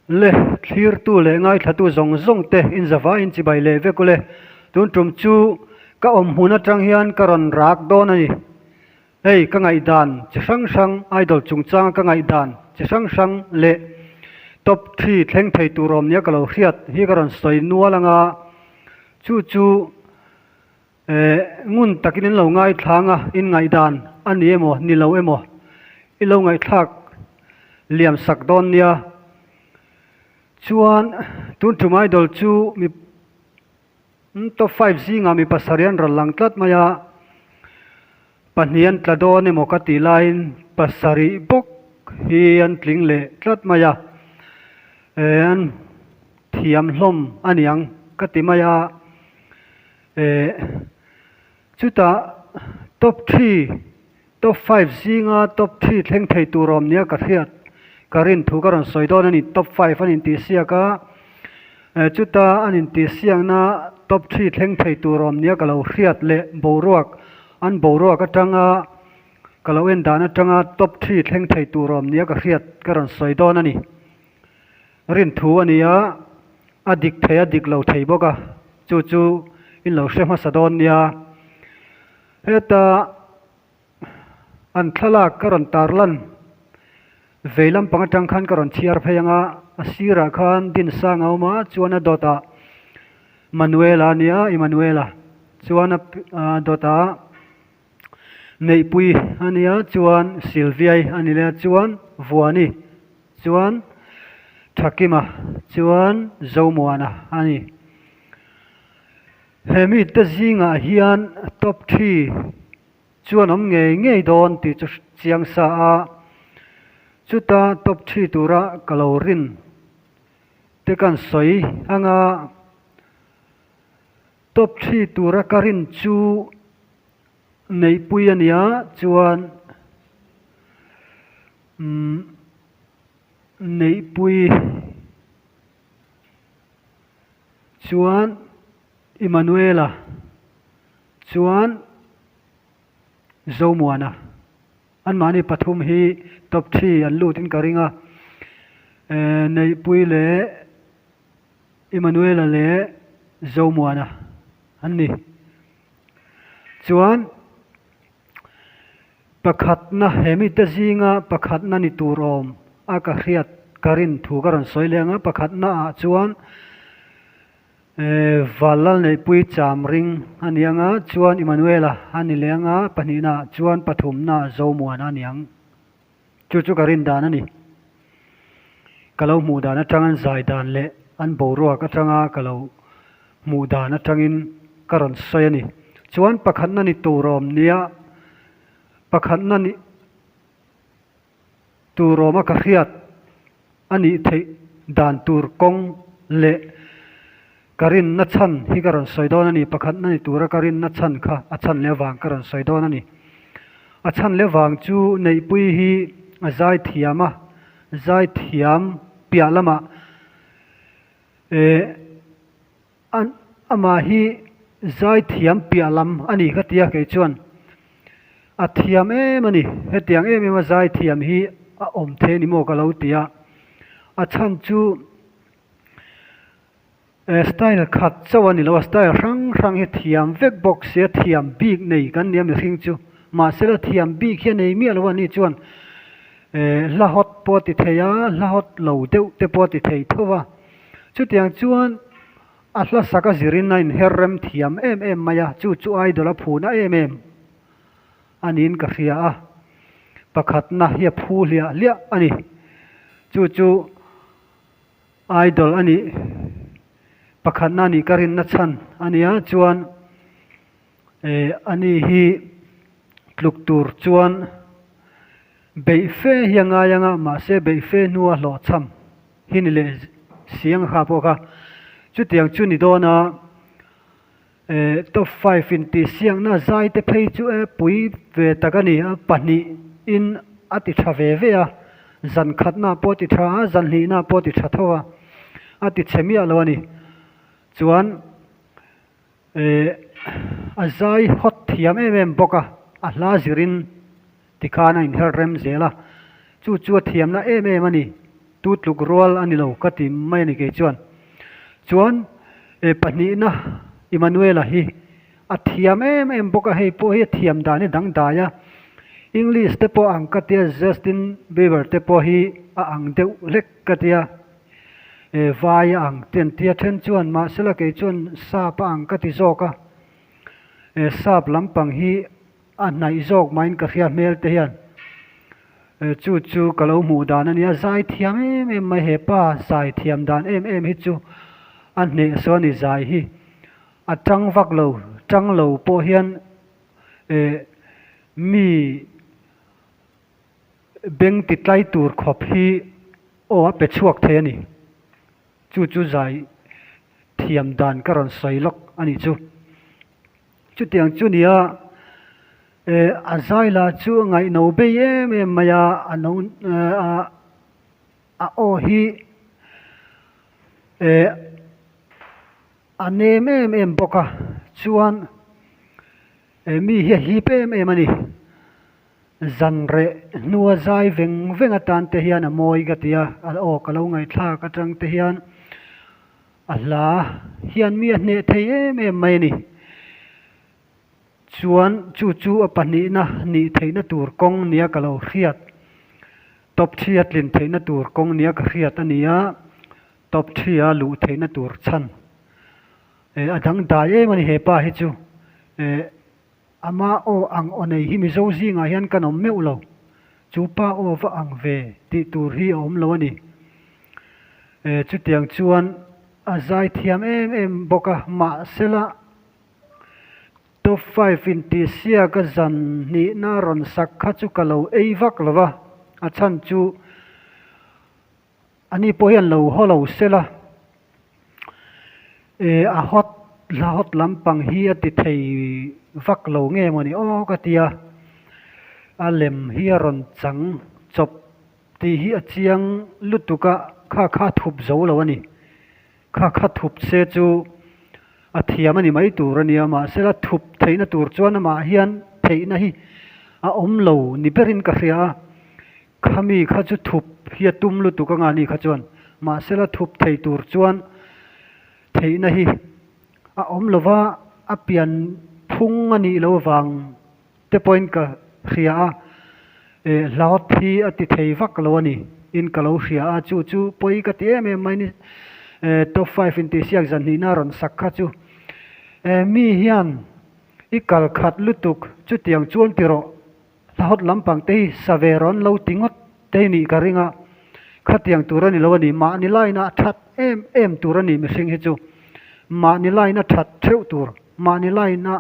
Le, thlirtu leh ngaithlatu zawng zawng te inzava inchibai leh vek ule. Tun tum chu ka awm hmun atang hian ka rawn rak dawn a ni. Hei ka ngaihdan chi hrang hrang, idol chungchanga ka ngaihdan chi hrang hrang leh top thi thleng thei tur awm nia ka lo hriat hi ka rawn sawi nual anga chu chu Eh, ngun takin in lo ngaithlang a, in ngaihdan a ni emaw, ni lo emaw i lo ngaihthlak liam sak dawn nia. Chuan tun tum idol chu mi top five zingah mi pasarih an rawn lang tlat mai a, pahnih an tla dawn emaw ka tih laiin pasarih bawk hi an tling leh tlat mai a, eh an thiam hlawm a niang ka ti mai a. Eh, chutah top thi, top five zinga top thi thleng thei tur awm nia ka hriat, ka rin thu ka rawn sawi dawn a ni, top five an intihsiak a, eh chuta an intihsiakna top thi thleng thei tur awm nia ka lo hriat leh boruak, an boruak atanga ka lo en dan atanga top thi thleng thei tur awm nia ka hriat ka rawn sawi dawn a ni. Rin thu a ni a, a dik thei a dik lo thei bawk a, chu chu in lo hre hmasa dawn nia. Heta an thlalak ka rawn tar lan vei lampang atang khan ka rawn chhiar phei ang a, a sirah khan Dinsang a awm a, chuan a dawtah Manuela a nia, Emmanuela chuan a dawtah Neihpui a nia chuan Sylviai a ni leh a chuan Vuani chuan Thakima chuan Zomuana a ni. He mite zingah hian top thi chuan awm ngei ngei dawn tih chu chiang sa a, chuta top thi tura ka lo rin te kan sawi anga Top thi tura ka rin chu neihpui a nia chuan umm neihpui chuan Immanuela chuan Zomuana anmahni pathum hi top thi an lut in ka ring a eh neihpui leh. Emmanuela leh Zomuana an ni. Chuan pakhatna he mite zinga pakhatna ni tur awm a ka hriat ka rin thu ka rawn sawi leng a, pakhatna ah chuan eh Vanlalneihpui Chamring a ni ang a, chuan Emmanuela a ni leh ang a, pahnihna ah chuan pathumna Zomuana a ni ang. Chu chu ka rin dan a ni. Ka lo hmuh dan atang an zai dan leh an boruak atanga ka lo hmuh dan atangin ka rawn sawi a ni. Chuan pakhatna ni tur awm nia, pakhatna ni tur awma ka hriat a nih theih dan tur kawng leh ka rinna chhan hi ka rawn sawi dawn a ni. Pakhatna ni tura ka rinna chhan kha a chhan leh avang ka rawn sawi dawn a ni. A chhan leh vang chu Neihpui hi a zai thiam a, zai thiam piah lamah eh amah hi zai thiam piah lam a ni ka ti a kei chuan a thiam em a ni. Hetiang em em a zai thiam hi a awm thei a ni maw ka lo ti a, a chhan chu. Style khat chauh a ni lo a, style hrang hrang hi thiam vek bawk sia thiam bik nei kan nia mihring chu. Mahse la thiam bik hi a nei miah lo a ni chuan hla hawt pawh a ti thei a, hla hawt lo deuh te pawh a ti thei tho va. Chutiang chuan a hla sak a zirin a inher rem thiam em em mai a, chu chu idol a phuna em em a niin ka hria a, pakhatna hi a phu hliah hliah a ni. Chu chu. Idol a nih pakhatna a nih ka rinna chhan a nia chuan eh ani hi tluk tur chuan beih fe hi a ngai ang a mahse beih fe hnua hlawhchham hi ni leh si ang kha pawh kha chutiang chu ni dawn a. Eh top five in tih siakna zai te phei chu e pui ve tak a ni a, pahnih in a ti tha ve ve a, zan khatna pawh a ti tha a, zan hlihna pawh a ti tha tho a, a ti chhe miah lo a ni. Chuan eh a zai hawt thiam em em bawk a, a hla zirin tikhan a inher rem zel a, chu chu a thiamna em em a ni. Tu tluk rual a ni lo ka ti mai a ni kei chuan. Chuan e pahnihna Immanuela hi a thiam em em bawk a, hei pawh hi a thiam dan hi dangdai a, English te pawh a ang ka tia, Justin Bieber te pawh hi a ang deuh hlek ka tia, e vai a ang te an tia then chuan mahsela kei chuan sap a ang ka ti zawk a, e sap lampang hi A hnaih zawk mahin ka hria hmel te hian chu chu ka lo hmuh dan a nia, zai thiam em em mai he pa zai thiam dan em em hi chu a hneh sawn a ni zai hi a tang vak lo tang lo pawh hian eh mi beng ti tlai tur khawp hi aw a pe chhuak thei a ni chu chu zai thiam dan ka rawn sawi lawk a nih chu. Chutiang chu nia, eh a zai lah chu a ngaihno bei em em mai a, a no a a aw hi eh a nem em em bawk a, chuan eh mi hi a hip em em a ni. Zan reh hnua zai veng veng atan te hian a mawi ka ti a, a aw ka lo ngaihthlak atang te hian. A hla hian mi a hneh thei em em mai a ni. Chuan chu chu a pahnihna nih theihna tur kawng nia ka lo hriat, top three a tlin theihna tur kawng nia ka hriat a ni a, top three a luh theihna tur chhan eh a dangdai em a ni he pa hi chu eh. Ama aw ang aw nei hi Mizo zingah hian kan awm meuh lo. Chu pa aw va ang ve tih tur hi a awm lo a ni. E, chutiang chuan a zai thiam em em bawk a, mahsela Top five intihsiak a zan hnihna rawn sak kha chu ka lo ei vak lo va, a chhan chu Ani pawh hian lo haw lo sela, eh a hot hla hot lampang hi a ti thei vak lo nge mawni aw ka ti a, a lem hi a rawn chang chawp tih hi a chiang lutuk a, kha kha a thup zo lo a ni. Kha kha thup se chu a thiam a ni mai tur a nia, mahsela thup theihna tur chuan amah hian theihna hi a awm lo ni berin ka hria a. Khami kha chu thup hi a tum lutuk anga ni kha chuan mahsela thup thei tur chuan theihna hi a awm lova a pian phung a nih loh avang te pawhin ka hria a, eh hlaup hi a ti thei vak lo a ni in ka lo hria a, chu chu pawi ka ti em em mai ni eh top five intihsiak zan hnihna a rawn sak kha chu eh mi hian i kal khat lutuk chutiang chuan ti rawh. Hlahawt lampang te hi sa ve rawn lo ti ngawt te hi nih ka ring a, khatiang tur a ni lo a ni. Mahni laina a that em em tur a ni mihring hi chu. Mahni laina that theuh tur, mahni laina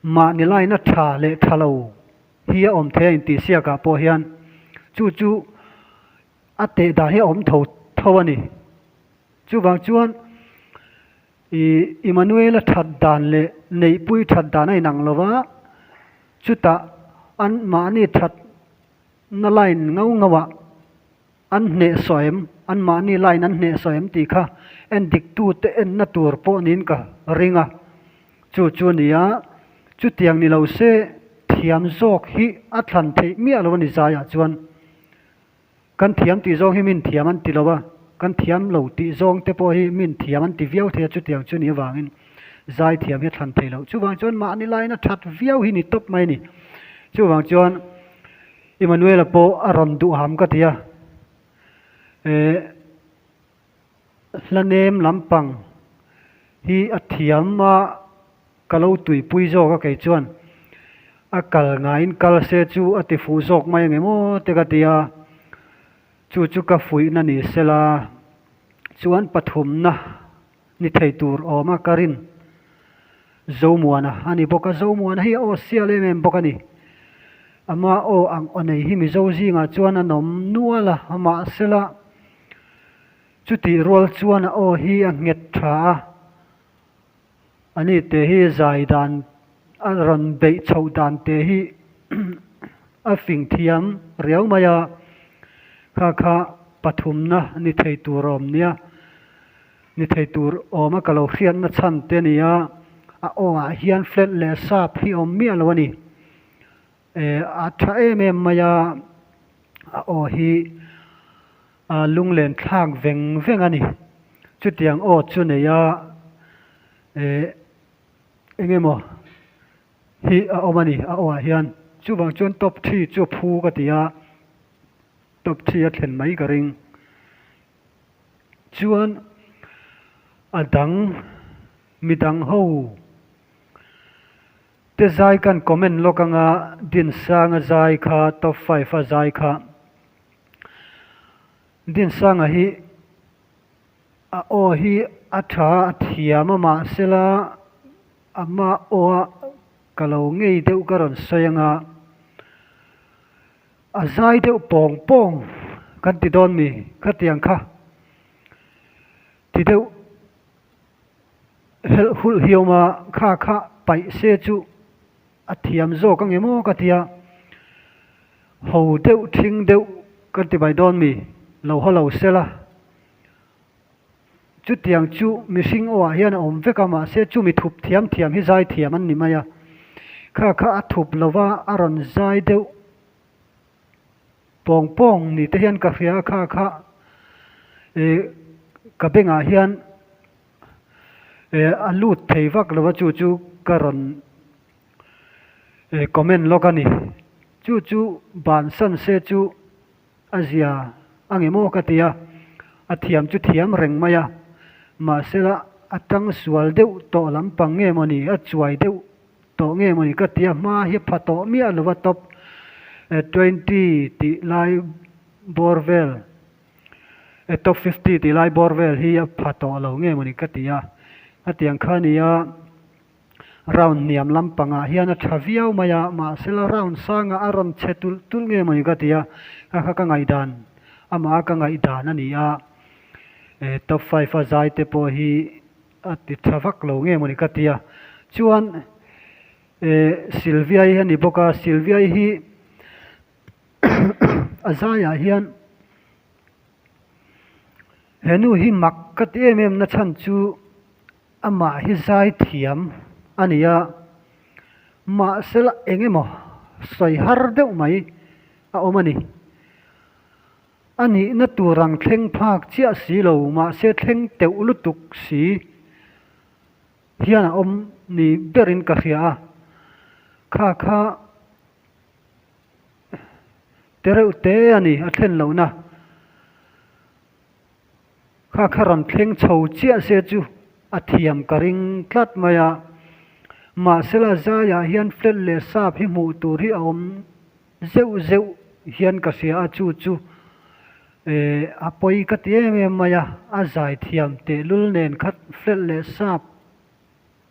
mahni laina tha leh tha lo hi a awm thei a intihsiakah pawh hian chu chu a teh dan hi a awm tho tho a ni. Chuvang chuan. I Immanuela that dan leh Neihpui that dan a inang lo va, chutah an mahni thatna line ngau ngauah an hnehsawh em, an mahni line an hnehsawh em tih kha en diktute enna tur pawh niin ka ring a. Chu chu a ni a, chutiang ni lo se thiam zawk hi a thlan theih miah lo a ni zaiah chuan. Kan thiam tih zawng hi min thiam an ti lo a, kan thiam lo tih zawng te pawh hi min thiam an ti viau thei a, chutiang chu ni avangin zai thiam hi a thlan thei lo. Chuvang chuan mahni laiin a that viau hi ni tawp mai a ni. Chuvang chuan Immanuela pawh a rawn duham ka ti a, eh hla nem lampang hi a thiam a, ka lo tuipui zawk a kei chuan a kal ngaiin kal se chu a ti fuh zawk mai ang emaw te ka ti a, chu chu ka fuihna ni sela chuan pathumna ni thei tur awm a ka rin Zomuana a ni bawk a, Zomuana hi a aw sial em em bawk a ni, ama aw ang aw nei hi Mizo zingah chuan a nawm nual a, mahsela chutih rual chuan a aw hi a nghet tha a. Ani te hi zai dan a rawn beih chhoh dan te hi a fing thiam riau mai a, kha kha pathumna ni thei tur a awm nia, ni thei tur awm a ka lo hriatna chhan te a ni a, a aw ah hian flat leh sap hi a awm miah lo a ni. Eh a tha em em mai a, a aw hi. A lunglen thlak veng veng a ni. Chutiang aw chu nei a eh eng emaw hi a awm a ni a aw ah hian. Chuvang chuan top thi chu a phu ka ti a, top thi a thlen mai ka ring. Chuan a dang midang ho te zai kan comment lawk anga Dinsanga zai kha top five a zai kha. Dinsanga hi a aw hi a tha a thiam a mahsela ama aw a ka lo ngei deuh ka rawn sawi anga a zai deuh pawng pawng kan ti dawn mi khatiang kha ti deuh helh hulh hi awm a kha kha paih se chu. A thiam zawk ang emaw ka tia, ho deuh thing deuh ka ti mai dawn mi, lo haw lo sela. Chutiang chu mihring awah hian a awm vek a, mahse chumi thup thiam thiam hi zai thiam an ni mai a. Kha kha a thup lova a rawn zai deuh pawng pawng ni te hian ka hria a, kha kha eh ka bengah hian Eh a lut thei vak lo a chu chu ka rawn eh comment lawk a ni. Chu chu bansan se chu a zia a nge maw ka ti a, a thiam chu thiam reng mai a, mahsela a tang sual deuh tawh lampang nge maw ni, a chuai deuh tawh nge maw ni ka ti a, hma hi a pha tawh miah lo a top 20 tih lai bawr vel. Top 50 tih lai bawr vel hi a pha tawh lo nge mawni ka ti a, hetiang kha nia round hniam lampangah hian a tha viau mai a, mahsela round sangah a rawn chhe tulh tulh nge mawni ka ti a, kha kha ka ngaihdan amah a ka ngaihdan a ni a, top 5 a zai te pawh hi a ti tha vak lo nge mawni ka ti a, chuan Sylvia-i a ni bawk a, Sylvia-i hi. A zaiah hian he nu hi mak ka ti em em na chhan chu amah hi zai thiam a ni a, mahsela eng emaw sawi har deuh mai a awm a ni. A nihna tur ang thleng phak chiah si lo mahse thleng teuh lutuk si hian a awm ni berin ka hria a, kha kha. Te reuh te a ni, a thlen lohna. Kha kha rawn thleng chho chiah se chu a thiam ka ring tlat mai a. Mahsela zaiah hian flat leh sap hi hmuh tur hi a awm zeuh zeuh hian ka hria a, chu chu eh a pawi ka ti em em mai a, a zai thiam tehlul nen kha flat leh sap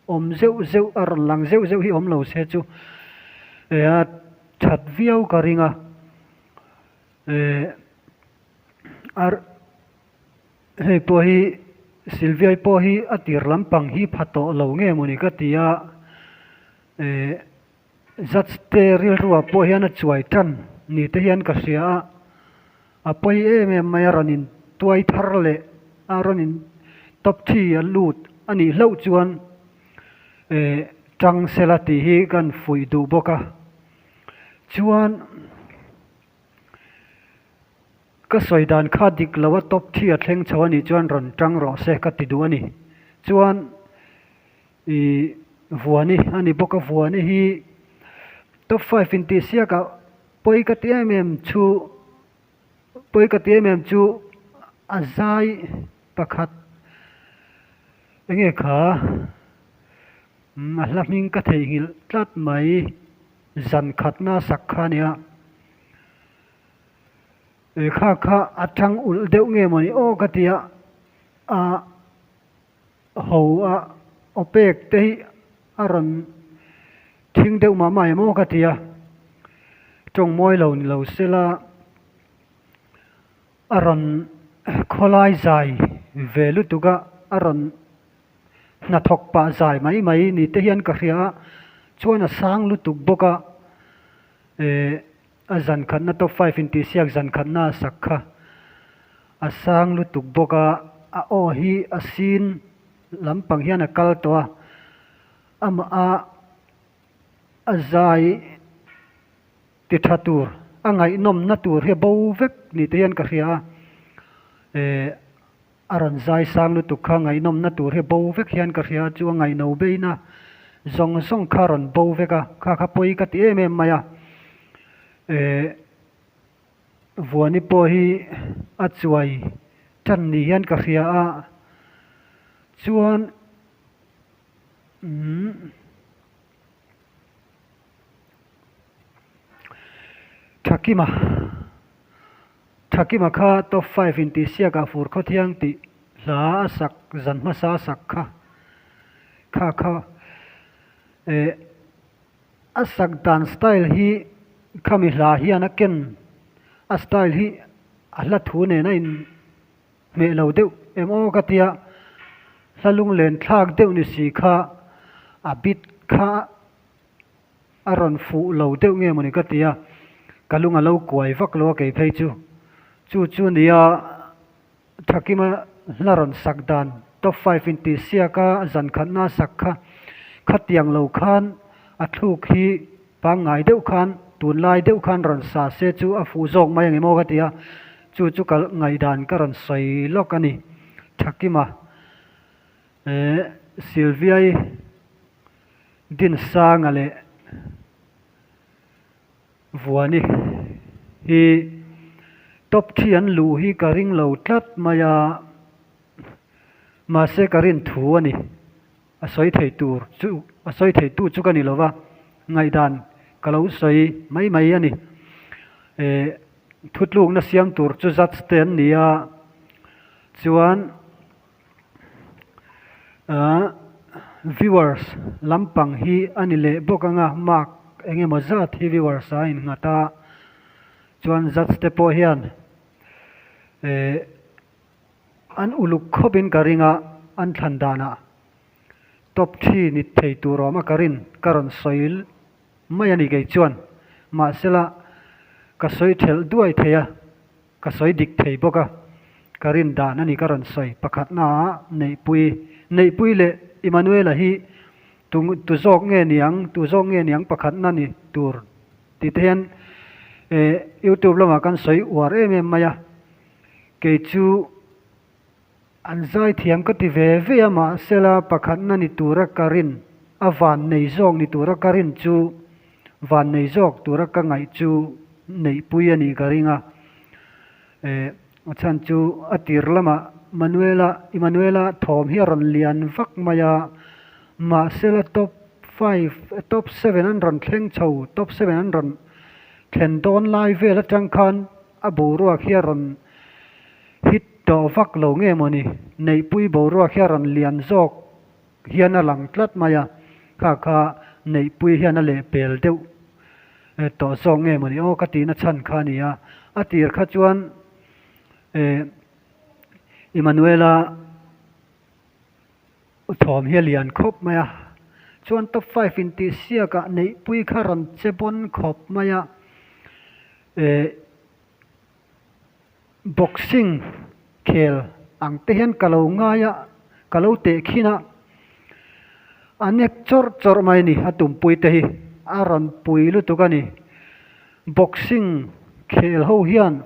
Awm zeuh zeuh a rawn lang zeuh zeuh hi awm lo se chu eh a that viau ka ring a, eh a hei pawh hi Sylvia-i pawh hi a tir lampang hi pha tawh lo nge mawni ka ti a, eh judge te rilruah pawh hian a chuai tan ni te hian ka hria a. A pawi em em mai a rawn in tuai thar leh a rawn in top thi a lut a nih hlauh chuan eh tang sela tih hi kan fuih duh bawk a. Chuan ka sawi dan kha dik lo a top thi a thleng chho a nih chuan rawn tang rawh se ka ti duh a ni. Chuan ih Vuani a ni bawk a, Vuani hi top 5 intihsiakah Pawi ka ti em em chu pawi ka ti em em chu a zai pakhat enge kha a hla hming ka theihnghilh tlat mai zan khatna sak kha a nia kha kha a tang ulh deuh nge mawni aw ka ti a ah. Ho a aw pek te hi a rawn thing deuh mah mah em aw ka ti a, tawng mawi lo ni lo sela a rawn khawlai zai ve lutuk a, a rawn hnathawk pah zai mai mai ni te hian ka hria a, chuan a sang lutuk bawk a eh a zan khatna top 5 intihsiak zan khatna a sak kha a sang lutuk bawk a, a aw hi a sin lampang hian a kal tawh a, amah a a zai ti tha tur a ngaihnawmna tur hi a bo vek ni te hian ka hria a. Eh a rawn zai sang lutuk kha ngaihnawmna tur hi bo vek hian ka hria chu a ngaihno beina zawng zawng kha a rawn bo vek a, kha kha pawi ka ti em em mai a. Eh Vuani pawh hi a chuai tan ni hian ka hria a, chuan umm Thakima Thakima kha top five intihsiakah fur khawthiang tih hla a sak zan hmasa a sak kha kha kha eh A sak dan style hi khami hla hian a ken a style hi a hla thu nen a in hmeh lo deuh em aw ka tia hla lunglen thlak deuh ni si kha a bit kha a rawn fuh lo deuh nge mawni ka tia ka lung a lo kuai vak lo a kei phei chu chu chu nia. Thakima hla rawn sak dan top five intihsiak a zan khatna a sak kha khatiang lo khan a thluk hi pangngai deuh khan tunlai deuh khan rawn sa se chu a fuh zawk mai ang em aw ka ti a, chu chu ka ngaihdan ka rawn sawi lawk a ni. Thakima eh Sylvia-i Dinsanga leh Vuani hi top thi an luh hi ka ring lo tlat mai a, mahse ka rin thu a ni. A sawi thei tur chu a sawi thei tu chu ka ni lo va, ngaihdan ka lo sawi mai mai a ni. Eh thutlukna siam tur chu judge te an ni a, chuan. Ahh viewers lampang hi a ni leh bawk ang a mark eng emaw zat hi viewers ah a innghat a chuan judge te pawh hian eh an uluk khawp in ka ring a an thlan danah top thi ni thei tur awm a ka rin ka rawn sawi mai a ni kei chuan mahsela ka sawi thelh duai thei a. Ka sawi dik thei bawk a, ka rin dan a ni ka rawn sawi. Pakhatna ah Neihpui, Neihpui leh Immanuela hi tu tu zawk nge niang, tu zawk nge niang pakhatna ni tur tih te hian eh youtube lamah kan sawi uar em em mai a. Kei chu An zaithiam ka ti ve ve a, mahsela pakhatna ni tura ka rin, a vannei zawk ni tura ka rin chu, vannei zawk tura ka ngaih chu neihpui a nih ka ring a. Eh, a chhan chu a tir lamah Manuela, Immanuela thawm hi a rawn lian vak mai a, mahsela top five, top seven an rawn thleng chho, top seven an rawn thlen dawn lai vel atang khan a boruak hi a rawn Hit tawh vak lo nge mawni, Neihpui boruak hi a rawn lian zawk hian a lang tlat mai a, kha kha Neihpui hian a lehpel deuh tawh zawk nge mawni aw ka tihna chhan kha a ni a, a tir kha chuan eh Immanuela thawm hi a lian khawp mai a, chuan top five intihsiakah Neihpui kha rawn che bawn khawp mai a, eh. Boxing khel ang te hian ka lo ngai a, ka lo teh khin a, a nek chawrh chawrh mai a ni a tumpui te hi a rawn pui lutuk a ni. Boxing khel ho hian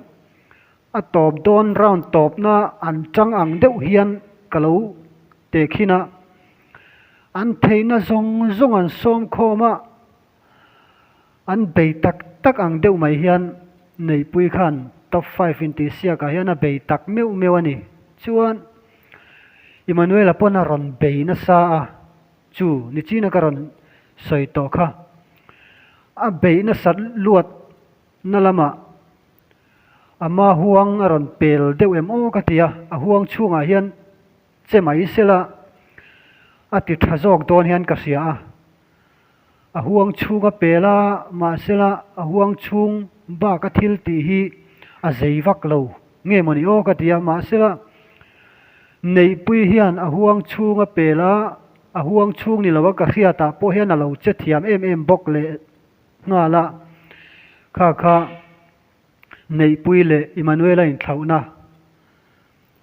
a tawp dawn round tawpna an chang ang deuh hian ka lo teh khin a, an theihna zawng zawng an sawm khawm a. An bei tak tak ang deuh mai hian Neihpui khan top five intihsiakah hian a bei tak meuh meuh a ni. Chuan Immanuela pawn a rawn bei nasa a, chu nichina ka rawn sawi tawh kha. A beih nasat luat na lamah ama huang a rawn pel deuh em aw ka ti a, a huang chhungah hian che mai sela a ti tha zawk dawn hian ka hria a. A huang chhung a pel a, mahsela a huang chhung bak a thil tih hi a zei vak lo nge mawni aw ka ti a, mahsela Neihpui hian a huang chhung a pel a, a huang chhung ni lo a ka hriatah pawh hian a lo che thiam em em bawk leh nghal a, kha kha Neihpui leh Immanuela inthlauhna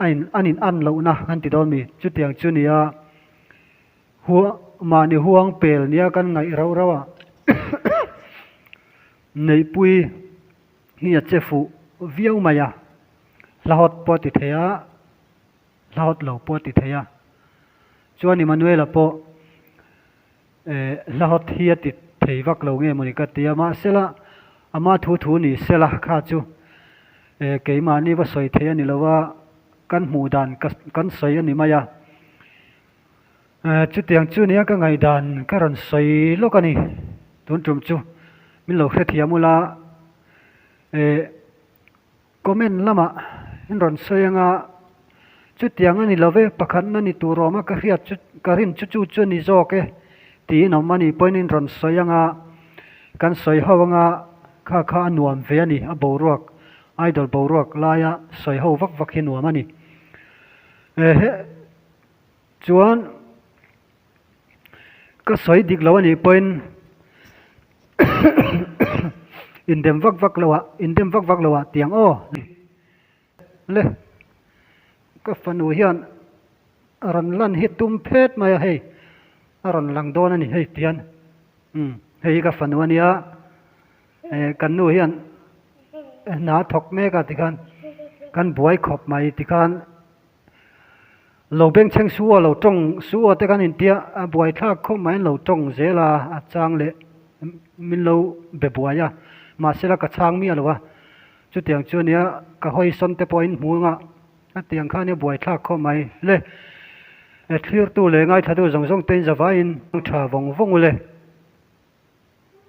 a in an in an lohna kan ti dawn mi chutiang chu nia. Hua, mahni huang pel nia kan ngaih rauh rauh a, Neihpui hi a che fuh viau mai a. Hla hawt pawh a ti thei a, hla hawt lo pawh a ti thei a. Chuan Emmanuel-a pawh eh hla hawt hi a ti thei vak lo nge mawni ka ti a, mahsela ama thu thu ni sela kha chu eh keimahni va sawi thei a ni lo a, kan hmuh dan ka kan sawi a ni mai a. Eh chutiang chu nia ka ngaihdan ka rawn sawi lawk a ni tun tum chu min lo hrethiam ula eh. Comment lamah in rawn sawi anga chutiang a ni lo ve, pakhatna ni tur awma ka hriat chu ka rin chu chu chu a ni zawk e tiin awm a nih pawhin in rawn sawi anga kan sawi ho anga kha kha a nuam ve a ni, a boruak idol boruak laia sawi ho vak vak hi nuam a ni. Ehe chuan. Ka sawi dik lo a nih pawhin indem vak vak lo ah indem vak vak lo ah tiang aw le ka fanu hian a rawn lan hi tum phet mai a hei a rawn lang dawn a ni hei tian umm hei hi ka fanu a nia eh kan nu hian hna a thawk mek a tikhan kan buai khawp mai tikhan. Lo bengchheng su aw lo tawng su aw te kan intia a buaithlak khawp mai an lo tawng zel a a chang leh min lo be buai a mahsela ka chhang miah lo a chutiang chu ania ka hawi sawn te pawhin hmu anga a tiang kha ania buaithlak khawp mai le thlirtu leh ngaithlatu zawng zawng te in zavaiin tha vawng vawng u le.